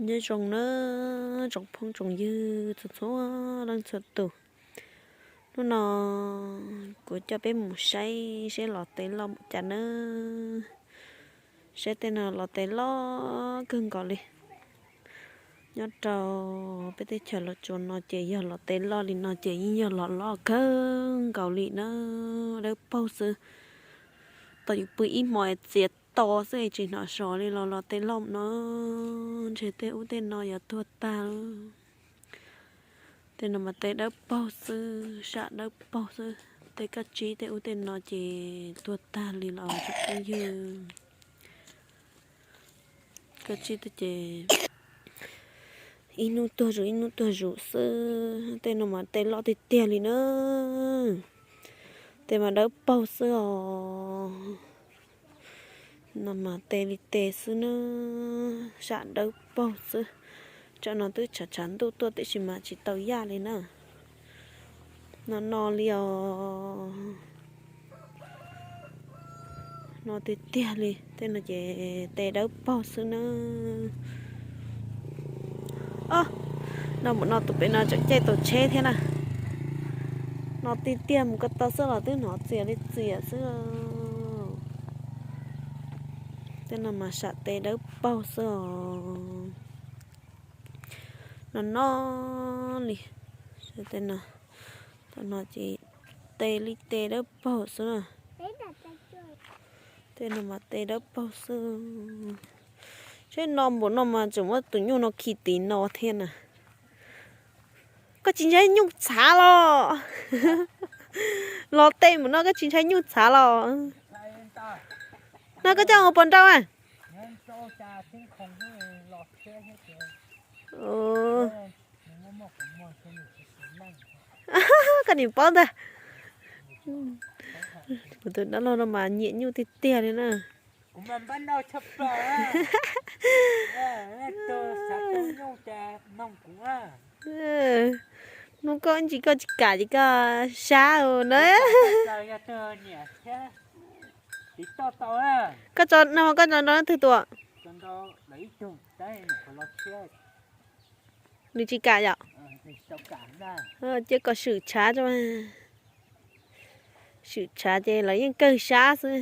Nyob zoo na, tsoom phooj tsoom ywg txhua txhua leej txhua tus. Hnub no kuv coj peb mus saib seb los tes loj mus cas na. Saib tej no los tes loj kawg nkaus li. Nyob rau peb teb chaws Los Tsuas no ces yog los tes loj li no ces yeej yog los loj kawg nkaus li na. Dawb paug xwb. Tau yus pw ib hmo txias to xwb tsis hnov sov li los los tes loj no. Ntshe tej ub tej no yuav tuag tag. Tej no mas tes dawb paug xwb, sab dawb paug xwb. Tej kab tsib tej ub tej no ces tuag tag li los tsoom phooj ywg. Kab tsib tej ces ib hnub tuag zus ib hnub tuag zus xwb. Tej no mas tes loj tiag tiag li na. Tes mas dawb paug xwb os. No mas tes li tes xwb na, sab dawb paug xwb. Tsam no twb tshav tshav ntuj tuaj tiam sis mas tsis tau yaj li na. No no li os. No tiag tiag li, tej no ces tes dawb paug xwb na. Os, no mus no tus pem no tseem caij tau tsheb thiab na. No tiag tiag mus ko taw xwb los twb hnov txias li txias xwb. Tej no mas sam tes dawb paug xwb os. No no li, tej no, tej no ces tes li tes dawb paug xwb na. Tej no mas tes dawb paug xwb. Seb no npaum no mas tseem muab tus nyuj no khi tid no thiab na. Koj tsis ntshai nyuj txhav los? Los tes npaum no koj tsis ntshai nyuj txhav los? No koj coj mus puas nrau a? Koj nim paub ntag. Kuv tus dab laug no mas nyiam nyuj tiag tiag li na. Hnub koj ntsis koj tsis kam ces koj sab na. Koj tso no koj tso nrau leej twg tua? Nws tsis kam yom? Cia kom swm tshav tso. Swm tshav ces lawv yeej kawg sab xwb.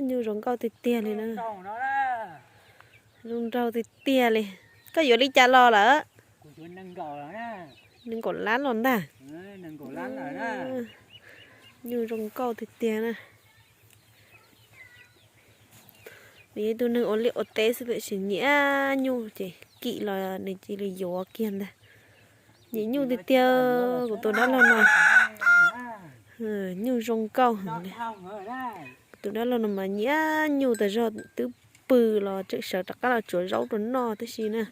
Nyuj zoo nkauj tiag tiag li na. Zoo nraug tiag tiag li. Koj yuav li cas los lawm? Nees nkaum lab los ntag. Nyuj zoo nkauj tiag tiag na. Nws yog ib tug neeg ua liaj ua teb xwb tiam sis nyiam nyuj ces kim los nws cia li yuav kiag ntag. Nyiam nyuj tiag tiag kuv tus dab laug no. Nyuj zoo nkauj heev li. Kuv tus dab laug no mas nyiam nyuj tas zog, twb pw los tseem sawv rov qab los tsuav zaub rau noj tib si na.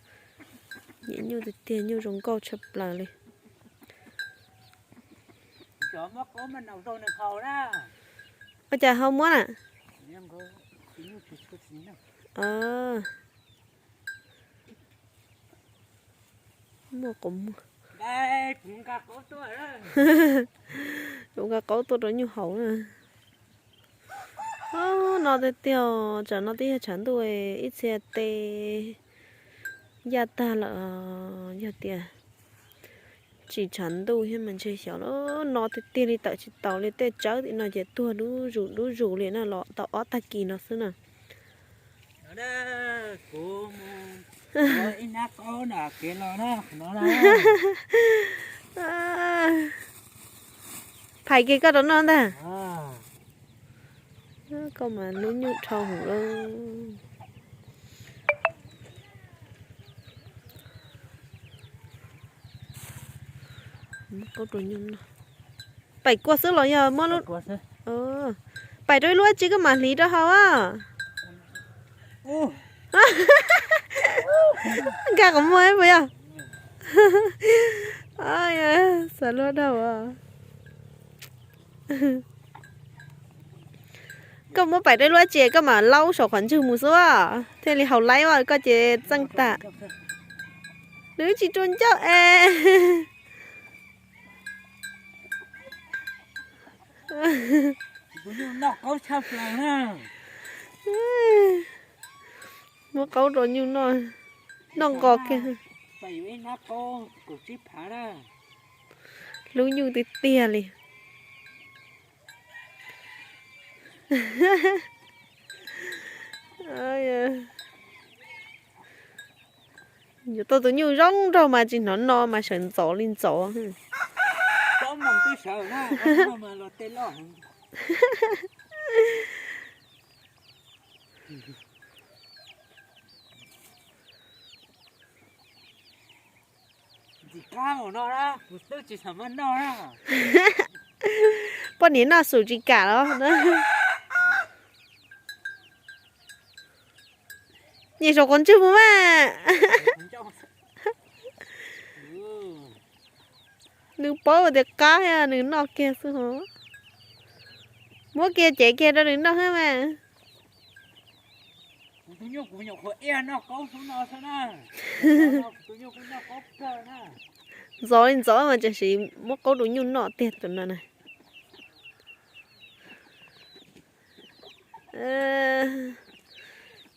Nyiam nyuj tiag tiag, nyuj zoo nkauj tshaj plaws li. Ua cas ho muab na? Muaj qhov muag. Kuv nqa qaub tuaj rau nyuj haus na. No tiag tiag, tsam no twb yog tshav ntuj ib txhia tes yaj tag lawm, yog tias tsis tshav ntuj thiab mas ntshe xyov no tiag tiag li tawm tsis taus li, tej tsawb tim no ces tuag dub zus dub zus li na, los tau ob tag kis no xwb na. Phais kiag koj rau noj ntag. Koj mas hlub nyuj dhau hwv lawm. Pais kua xwb los yog muab lub, pais rau ib lub dab tsi koj mam hliv rau hauv a. Nkag qhov muag puas yog? Xav luaj dhau. Koj muab pais rau ib lub dab tsi koj mam laub saum qhov ntswg mus xwb thiaj li haus laib, koj ces txeej tag. Nws tsis rua ncauj es. Muab qaub rau nyuj noj, noj nqos kiag. Hlub nyuj tiag tiag li. Yuav tau tus nyuj zoo nraug mas tsis hnov no mas sawv ntxov li ntxov. Poj niam noj xum tsis kam los. Nyiam saum quav ntswg mus mas. Nws paub tias qab, nws noj kiag xwb ho. Muab kiag cev kiag rau nws noj thiab mas. Ntxov li ntxov mas tam sim muab qaub rau nyuj noj tiag tus no na.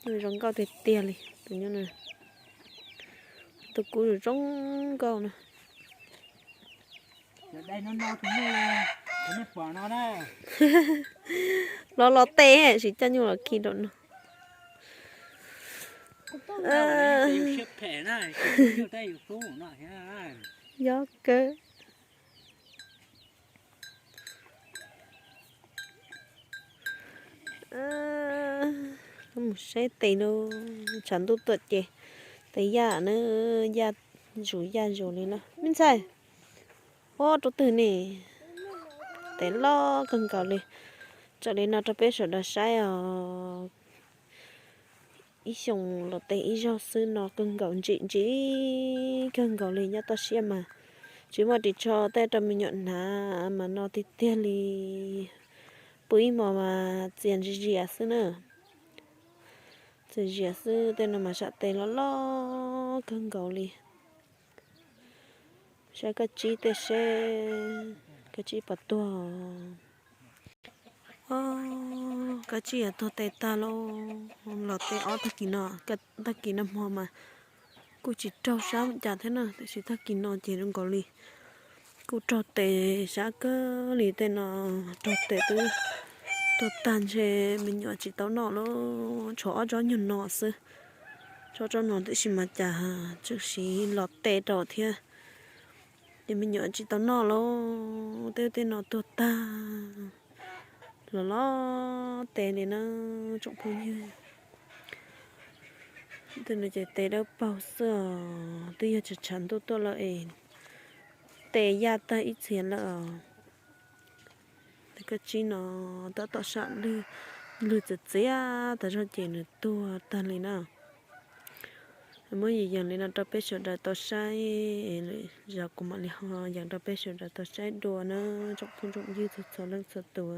Zoo nkauj tiag tiag li tus nyuj. Tus kub zoo nkauj na. Los los tes siv coj nyuj los khi rau no. Yob kawg. Mus saib tes no, tshav ntuj tuaj ces tes yaj na, yaj zus yaj zus li lawm. Me ntxhais, ua rau twg ne? Tes loj kawg nkaus li. Tso li no rau peb sawv daws saib os. Ib xyoos los tes ib zaug xwb no kawg nkaus, ntsim ntsim kawg nkaus li, nyob toj siab mas tsis muaj ris tsho tej rau me nyuam hnav mas no tiag tiag li. Pw ib hmos mas txias zias xwb na. Txias zias xwb, tej no mas sam tes loj loj kawg nkaus li. Saib kab tsib tej seb kab tsib puas tuag. Kab tsib yuav tuag tes tag lauj. Los tes ob tag kis no, tag kis nag hmo mas kuj tsis raug sab cas thiab na, tiam sis tag kis no ces zoo nkaus li kuj raug tes sab kawg li. Tej no raug tes twb tuag tag ntshe me nyuam tsis tau noj lauj. Tshuav ob tsob nyuag no xwb, tsob tsob no tiam sis mas cas tseem siv los tes rau thiab. Ces me nyuam tsis tau noj lauj, tej tej no tuag tag los los tes li na tsoom phooj ywg. Tej no ces tes dawb paug xwb os, twb yog tshav ntuj tuaj lawm es tes yaj tag ib txhia lawm os. Tes kab tsib no tab tom sam lwg, lwg txias txias tas zog ces nws tuag tag li na. Muab yees yees li no rau peb sawv daws tau saib, zog kuv mam li ho yees rau peb sawv daws tau saib dua na tsoom phooj tsoom ywg txhua txhua leej txhua tus.